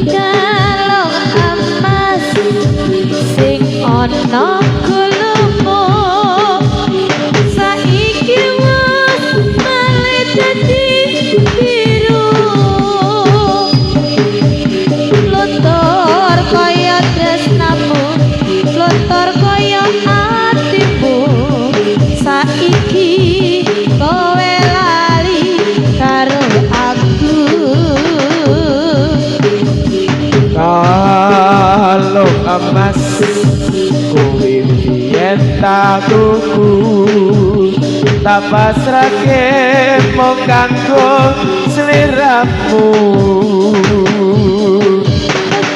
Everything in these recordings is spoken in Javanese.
Kalung emas sing ana gulumu saiki wis malih dadi biru. Luntur kaya tresnamu, luntur kaya atimu, saiki kowe lali karo aku. Kalung emas kuwi biyen tak tuku, tak pasrahke mung kanggo sliramu.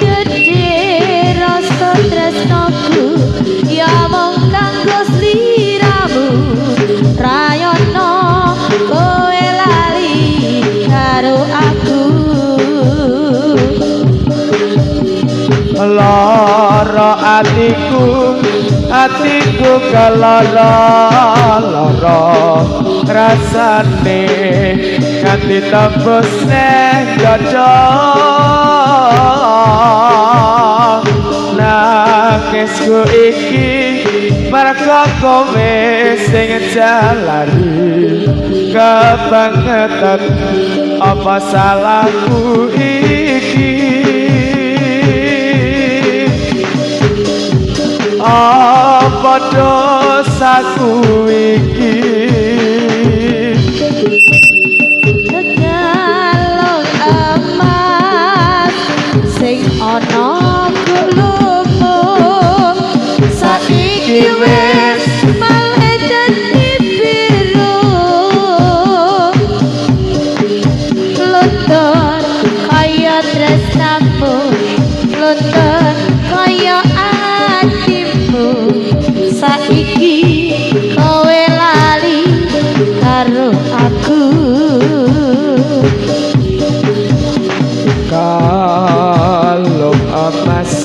Gedhe rasa tresnaku ya mung kanggo sliramu, rayono kowe lali karo aku. Lara atiku, atiku kelara lara rasane nganti tembus neng dada. Nangisku iki mergo kowe sing jalari kebangetan, apa salahku iki? Apa dosaku iki? Kalung emas sing ana gulumu saiki wis malih dadi biru. Luntur kaya tresnamu, luntur kaya atimu, saiki kowe lali karo aku. Kalung emas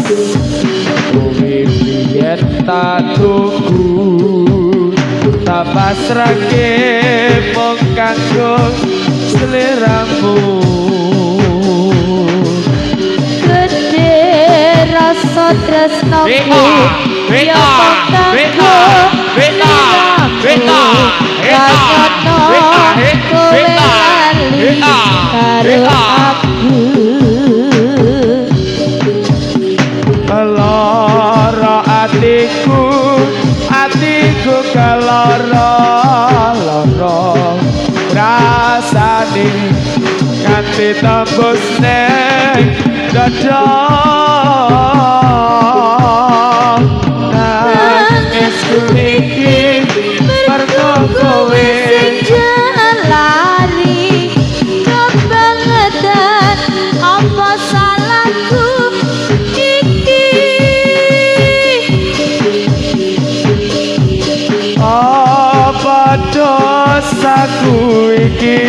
kuwi biyen tak tuku, tak pasrahke mung kanggo sliramu. Gedhe rasa tresnaku ya mung kanggo sliramu, rayono kowe lali karo aku. Lara atiku, atiku kelara lara rasane nganti tembus neng dada. Nangisku iki mergo kowe sing jalari kebangetan, apa salahku iki? Apa dosaku iki?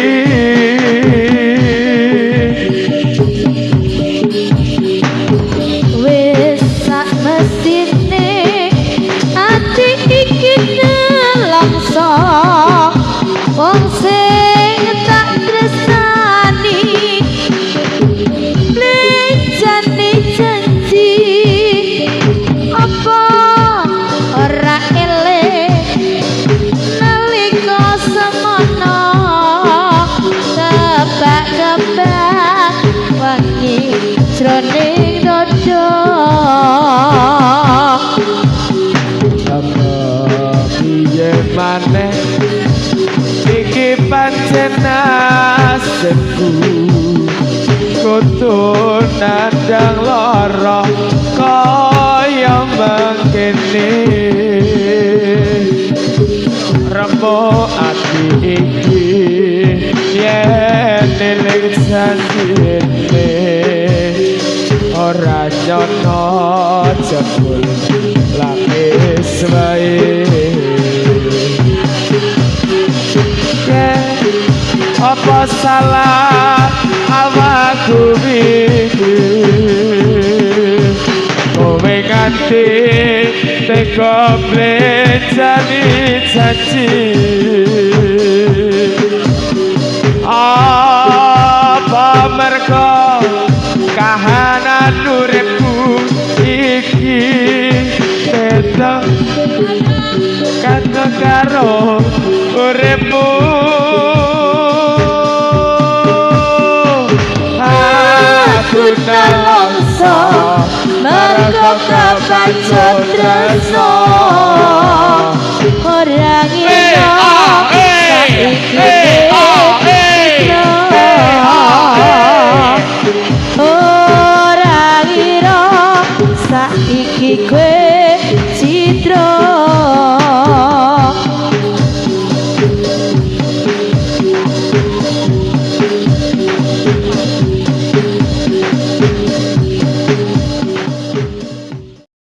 Wis sak mesine ati iki nelongso, wong sing tak tresnani mlenjani janji, apa ora eling nalika semono kebak-kebak wangi jroning dada. Apa piye maneh iki pancen nasibku, kudu nandang lara kaya mengkene. Remuk ati iki yen eling janjine, ora nyono jebul lapis wae. Apa salah awakku iki? Kowe nganti tega mlenjani janji, apa uripmu. Aku nelongso mergo kebacut tresno, ora ngira saiki.